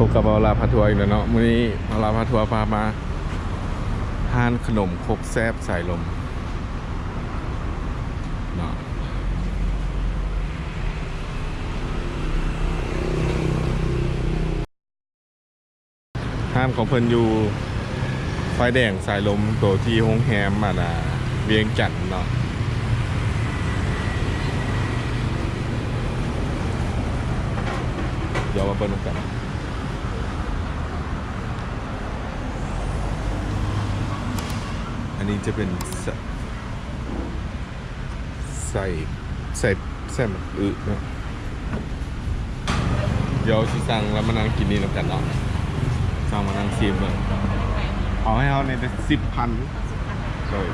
ພົບກັບເບົາລາວພາທົວອີກແລ້ວເນາະ. ມື້ນີ້ເບົາລາວພາທົວພາມາຮ້ານຂະໜົມຄົກແຊບສາຍລົມເນາະ. ຮ້ານຂອງເພິ່ນຢູ່ໄຟແດງສາຍລົມ ໂຕທີ່ໂຮງແຮມ ອັນນ່າ ວຽງຈັນເນາະ. ດຽວມາເບິ່ງນຳກັນ. ອັນນີ້ຈະເປັນ ໃສ່ ໃສ່ ໃສ່ໝາກອຶເນາະ. ດຽວຊິສັ່ງແລ້ວມານັ່ງກິນນີ້ນຳກັນເນາະ. ສັ່ງມານັ່ງຊີມເບິ່ງ. ເອົາໃຫ້ເຮົາແດ່ຈັກສິບພັນ. ໂດຍ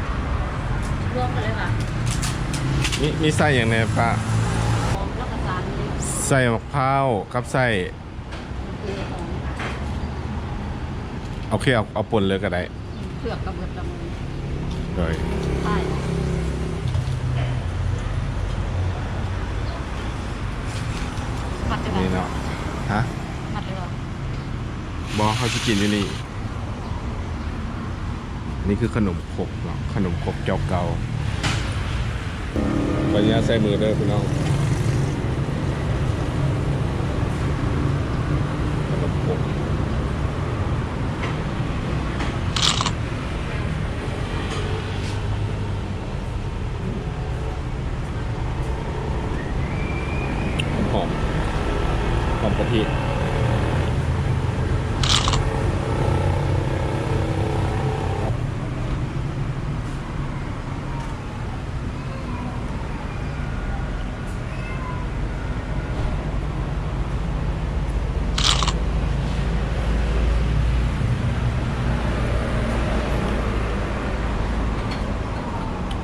ລວມໄປເລີຍຫວາ? ມີ ມີໃສ່ຫຍັງແດ່ປ້າ? ແລ້ວກໍສາມນີ້ ໃສ່ໝາກພ້າວກັບໃສ່ ໂອເຄ ເອົາ ເອົາປົນເລີຍກໍໄດ້. ເຜືອກກໍເບິດລະມື້. ໂດຍ ໄປ ມັດໄດ້ບໍ່? ນີ້ເນາະ. ຮະ? ມັດໄດ້ບໍ່? ບໍ່ ເຮົາຊິກິນຢູ່ນີ້. ນີ້ຄືຂະໜົມຄົກເນາະ, ຂະໜົມຄົກເຈົ້າເກົ່າ. ຂໍອະນຸຍາດໃສ່ມືເດີພີ່ນ້ອງ. ຂະໜົມຄົກ ຫອມ ຫອມກະທິ.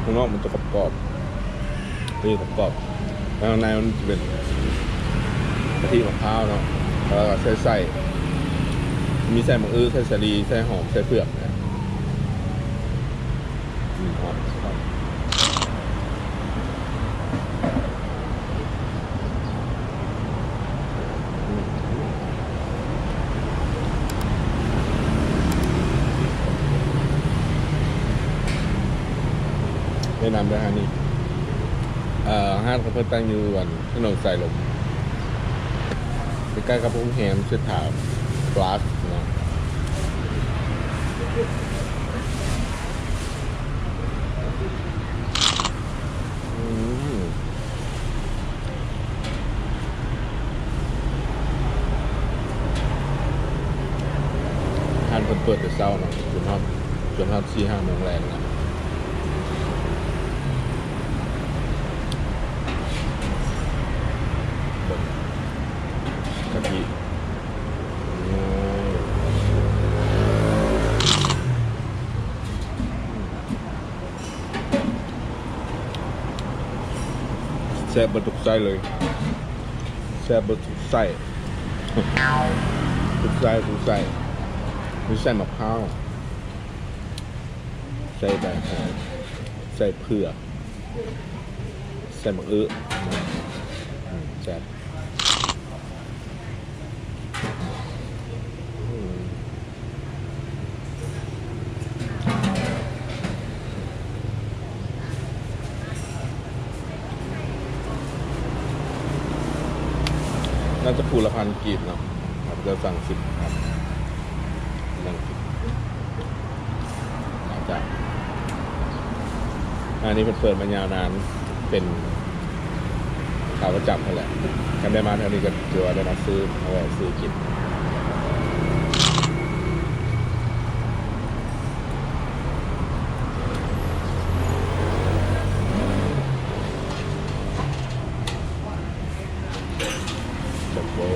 ຂ້າງນອກມັນຈະກອບໆ ນີ້ກອບໆ ແລ້ວຂ້າງໃນມັນຈະເປັນກະທິໝາກພ້າວເນາະ ແລ້ວກໍໃສ່ໄສ້ ມີໃສ່ໝາກອຶ ໃສ່ສາລີ ໃສ່ຫອມ ໃສ່ເຜືອກນະ. ອືມ ຫອມ ຫອມ. ແນະນຳເດີຮ້ານນີ້ ເອີ ຮ້ານຂອງເພິ່ນຕັ້ງຢູ່ອັນ ຖະໜົນສາຍລົມ ໃກ້ໆກັບໂຮງແຮມເສດຖາພລັສເນາະ. ອືມ ຮ້ານເພິ່ນເປີດແຕ່ເຊົ້າເນາະ ຈົນຮອດ ຈົນຮອດສີ່ຫ້າໂມງແລງເນາະ. ເບິ່ງກະທິ ແຊບເບິດທຸກໄສ້ເລີຍ ແຊບເບິດທຸກໄສ້ ທຸກໄສ້ ທຸກໄສ້. ມີໃສ່ໝາກພ້າວ ໃສ່ໃບຫອມ ໃສ່ເຜືອກ ໃສ່ໝາກອຶ ອືມ ແຊບ. ໜ້າຈະຜູ້ລະພັນກີບເນາະ ຂ້າພະເຈົ້າສັ່ງສິບພັນ ນັ່ງກິນ. ອາດຈະ ຮ້ານນີ້ເພິ່ນເປີດມາຍາວນານ ເປັນຂາປະຈຳຫັ້ນແຫຼະ. ຄັນໄດ້ມາແຖວນີ້ກໍຖືວ່າໄດ້ມາຊື້ ເອົາໄວ້ຊື້ກິນ. ແຊບເວີ.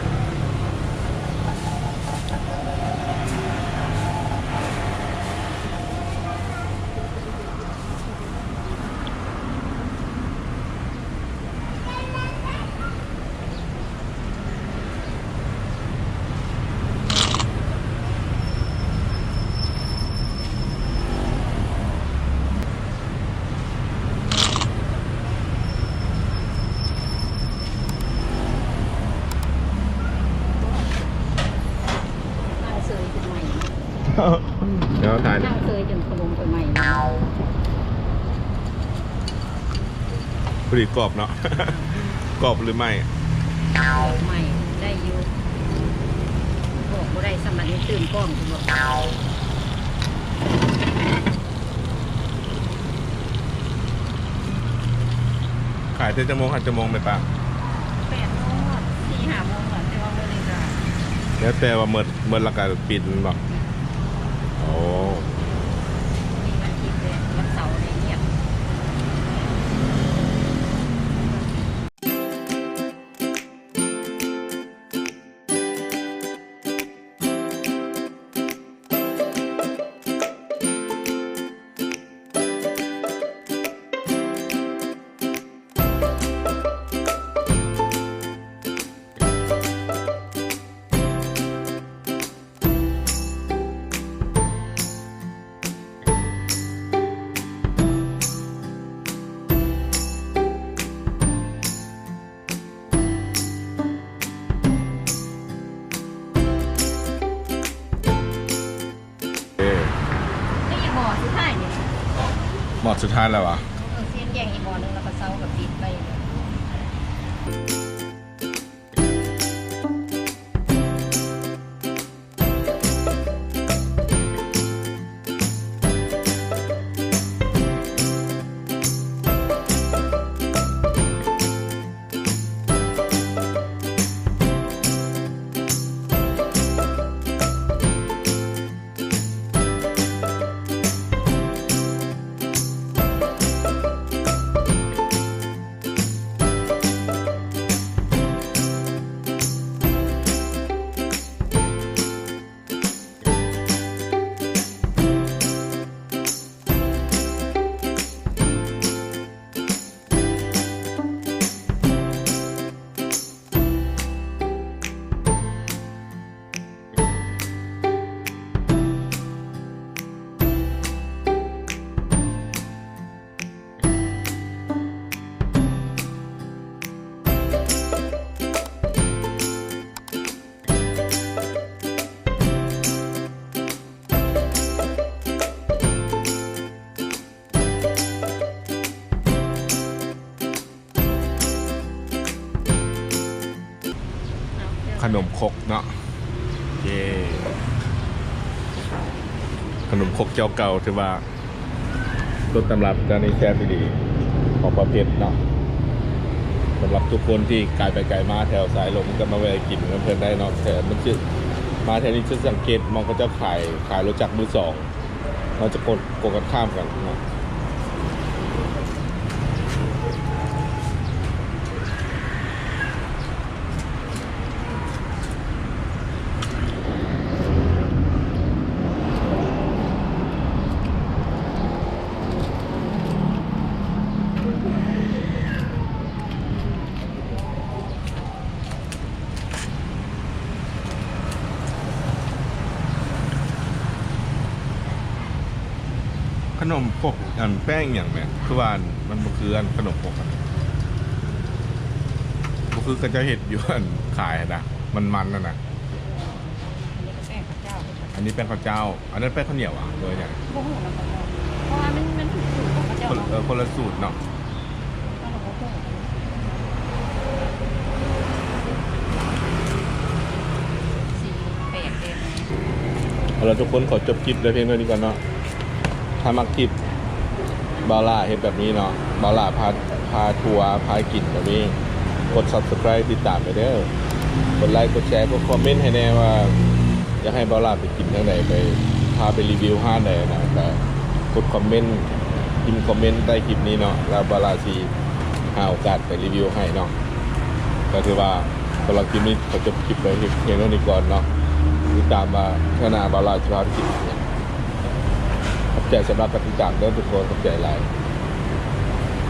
ເ ແລ້ວທານ ນັ່ງເຊີຍຈົນຂະໜົມຂ້ອຍໄໝ້ ພໍດີກອບເນາະ ກອບຫຼືໄໝ້? ໄໝ້ ໄດ້ຢູ່ ບອກບໍ່ໄດ້ຊ້ຳ ບັດນີ້ຕື່ມກ້ອງ ຂາຍແຕ່ຈັກໂມງຫາຈັກໂມງແມ່ປ້າ? ແປດໂມງຮອດສີ່ຫ້າໂມງແຫຼະ ແຕ່ວ່າມື້ນີ້ກະ ແລ້ວແຕ່ວ່າໝົດ ໝົດແລ້ວກະປິດແມ່ນບໍ່? ໂອ້ ມື້ນີ້ວັນທິດເດ້ ວັນເສົານີ້ງຽບ. ເອີ ນີ້ໝໍ້ສຸດທ້າຍນີ້ ໝໍ້ສຸດທ້າຍແລ້ວຫວາ? ເອີ ຊີ້ນແກງອີກໝໍ້ໜຶ່ງ ແລ້ວກະເຊົາກະປິດໄວ້. ຂະໜົມຄົກເນາະ ເຢ້ ຂະໜົມຄົກເຈົ້າເກົ່າ ຖືວ່າຕົ້ນຕຳລັບເຈົ້ານີ້ແຊບອີ່ຫຼີ ຂອງປ້າເພັດເນາະ. ສຳລັບທຸກຄົນທີ່ກາຍໄປກາຍມາແຖວສາຍລົມ ກະມາແວ່ກິນນຳເພິ່ນໄດ້ເນາະ ແຖວມັນຈະ ມາແຖວນີ້ຈະສັງເກດໝ່ອງເຂົາເຈົ້າຂາຍ ຂາຍລົດຈັກມືສອງ. ເຮົາຈະກົດກົງກັນຂ້າມກັນເນາະ. ຂະໜົມຄົກ ອັນ ແປ້ງຫຍັງແມ່? ຄືວ່າມັນບໍ່ຄືອັນຂະໜົມຄົກ ອັນ ບໍ່ຄືເຂົາເຈົ້າເຮັດຢູ່ອັນຂາຍຫັ້ນນະ ມັນໆ ຫັ້ນນະ. ອັນນີ້ແປ້ງເຂົ້າເຈົ້າ ອັນນັ້ນແປ້ງເຂົ້າໜຽວຫວາ ຫຼືຫຍັງ? ບໍ່ຮູ້ນຳເຂົາເຈົ້າ ເພາະວ່າມັນ ມັນສູດຂອງເຂົາເຈົ້າ ຄົນ ເນາະ ເອີ ຄົນລະສູດເນາະ. ເອົາລະທຸກຄົນ ຂໍຈົບຄລິບໄວ້ພຽງເທົ່ານີ້ກ່ອນເນາະ. ຖ້າມັກຄລິບບ່າວຫຼ້າເຮັດແບບນີ້ເນາະ ບ່າວຫຼ້າພາ ພາທົວ ພາກິນແບບນີ້ ກົດ Subscribe ຕິດຕາມໄປເດີ ກົດໄລ ກົດແຊ ກົດຄອມເມັນໃຫ້ແດ່ວ່າ ຢາກໃຫ້ບ່າວຫຼ້າໄປກິນທາງໃດ ໄປ ພາໄປຣີວິວຮ້ານໃດນະ ກະກົດຄອມເມັນ ພິມຄອມເມັນໃຕ້ຄລິບນີ້ເນາະ ແລ້ວບ່າວຫຼ້າຊິຫາໂອກາດໄປຣີວິວໃຫ້ເນາະ. ກະຖືວ່າສຳລັບຄລິບນີ້ຂໍຈົບຄລິບໄວ້ພຽງເທົ່ານີ້ກ່ອນເນາະ. ຕິດຕາມວ່າເທື່ອໜ້າບ່າວຫຼ້າຊິພາໄປກິນຫຍັງ. ຂອບໃຈສຳລັບການຕິດຕາມເດີທຸກຄົນ ຂອບໃຈຫຼາຍ.